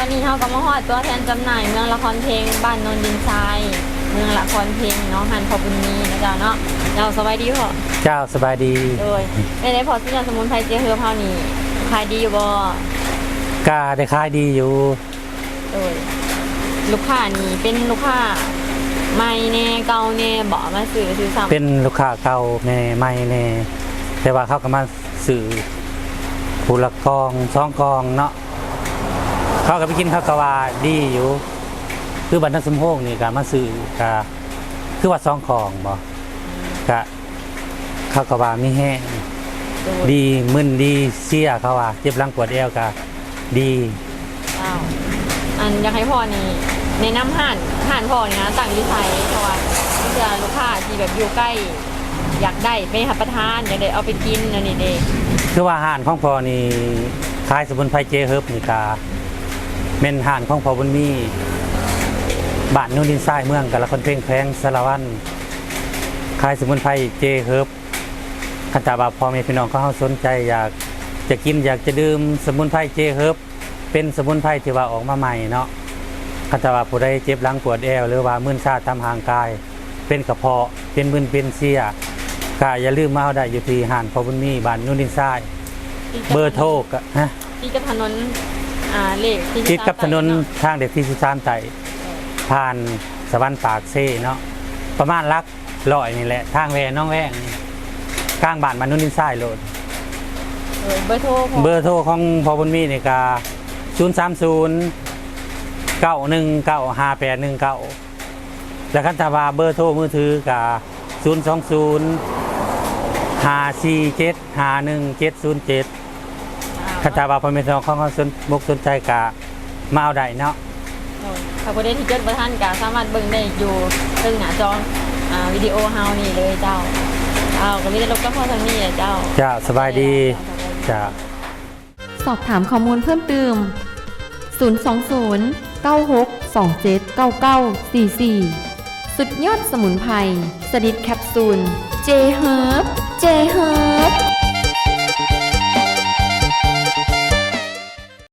ຕອນນີ້ເຮົາກໍມາຮອດຕົວແທນຈຳໜ່າຍເມືອງລະຄອນເພັງ ບ້ານໂນນດິນຊາຍ ເມືອງລະຄອນເພັງເນາະ ຮ້ານພໍ່ບຸນມີນະເຈົ້າເນາະ. ເຈົ້າ ສະບາຍດີພໍ່. ເຈົ້າ ສະບາຍດີ. ໂດຍ ເປັນໃດພໍ່ ສຸດຍອດສະໝຸນໄພເຈເຮີບເຮົານີ້ ຂາຍດີຢູ່ບໍ່? ກະໄດ້ຂາຍດີຢູ່. ໂດຍ ລູກຄ້ານີ້ເປັນລູກຄ້າໃໝ່ແດ່ ເກົ່າແດ່ບໍ ມາຊື້ ຊື້ຊ້ຳ? ເປັນລູກຄ້າເກົ່າແດ່ ໃໝ່ແດ່ ແຕ່ວ່າເຂົາກໍມາຊື້ຜູ້ລະກ່ອງສອງກ່ອງເນາະ. ເຂົາກໍໄປກິນ ເຂົາກໍວ່າດີຢູ່ ຄືບ້ານນາສົມໂຮງນີ້ກໍມາຊື້ ກໍຄືວ່າສອງກ່ອງບໍ ກໍເຂົາກໍວ່າມີແຮງ ໂດຍ ດີ ມຶນດີ ເຊຍ ເຂົາວ່າເຈັບຫຼັງປວດແອວກໍດີ. ເຈົ້າ ອັນ ຢາກໃຫ້ພໍ່ນີ້ແນະນຳຮ້ານ ຮ້ານພໍ່ນີ້ນະ ຕັ້ງຢູ່ໃສ? ເພາະວ່າບາງເທື່ອລູກຄ້າທີ່ແບບຢູ່ໃກ້ ຢາກໄດ້ໄປຮັບປະທານ ຢາກໄດ້ເອົາໄປກິນ ແນວນີ້ເດ້. ຄືວ່າຮ້ານຂອງພໍ່ນີ້ຂາຍສະໝຸນໄພເຈເຮີບນີ້ກະແມ່ນຮ້ານຂອງພໍ່ບຸນມີ ບ້ານໂນນດິນຊາຍ ເມືອງກະລະຄອນເພັງ ແຂວງສາລະວັນ ຂາຍສະໝຸນໄພເຈເຮີບ. ຄັນຖ້າວ່າພໍ່ແມ່ພີ່ນ້ອງຂອງເຮົາສົນໃຈ ຢາກຈະກິນ ຢາກຈະດື່ມສະໝຸນໄພເຈເຮີບ ເປັນສະໝຸນໄພທີ່ວ່າອອກມາໃໝ່ເນາະ. ຄັນຖ້າວ່າຜູ້ໃດເຈັບຫຼັງປວດແອວ ຫຼືວ່າມື່ນຊາຕາມຮ່າງກາຍ ເປັນກະເພາະ ເປັນມຶນເປັນເຊຍ ກະຢ່າລືມມາເອົາໄດ້ຢູ່ທີ່ຮ້ານພໍ່ບຸນມີ ບ້ານໂນນດິນຊາຍ. ເບີໂທກະ ຮະ? ຕິດກັບຖະໜົນ ອ່າ ເລກທີ່ ຕິດກັບຖະໜົນ ສິບສາມໃຕ້ເນາະ ທາງເລກທີສິບສາມໃຕ້ ຜ່ານສະຫວັນປາກເຊເນາະ ປະມານຫຼັກ ຮ້ອຍນີ້ແຫຼະ ທາງແວ່ໜອງແວງ ກາງບ້ານ ບ້ານໂນນດິນຊາຍໂລດ. ໂດຍ ເບີໂທຂອງ ເບີໂທຂອງພໍ່ບຸນມີນີ້ກະ ສູນສາມສູນ ເກົ້າໜຶ່ງເກົ້າ ຫ້າແປດໜຶ່ງເກົ້າ ແລະ ຄັນຖ້າວ່າເບີໂທມືຖືກະ ສູນສອງສູນ ຫ້າສີ່ເຈັດ ຫ້າໜຶ່ງເຈັດສູນເຈັດ. ຄັນຖ້າວ່າພໍ່ແມ່ພີ່ນ້ອງຂອງເຮົາສົນ ມົກສົນໃຈກະມາເອົາໄດ້ເນາະ. ໂດຍ ຖ້າຜູ້ໃດທີ່ຈົດບໍ່ທັນກະສາມາດເບິ່ງໄດ້ຢູ່ເທິງໜ້າຈໍ ອ່າ ວິດີໂອເຮົານີ້ເລີຍເຈົ້າ. ເຈົ້າ ກໍມີແຕ່ລົບກັບພໍ່ສ່ຳນີ້ແຫຼະເຈົ້າ. ເຈົ້າ ສະບາຍດີ. ເຈົ້າ ສອບຖາມຂໍ້ມູນເພີ່ມຕື່ມ ສູນສອງສູນ ເກົ້າຫົກສອງເຈັດ ເກົ້າເກົ້າສີ່ສີ່. ສຸດຍອດສະໝຸນໄພ ສະດິດແຄັບຊູນ ເຈເຮີບ ເຈເຮີບ.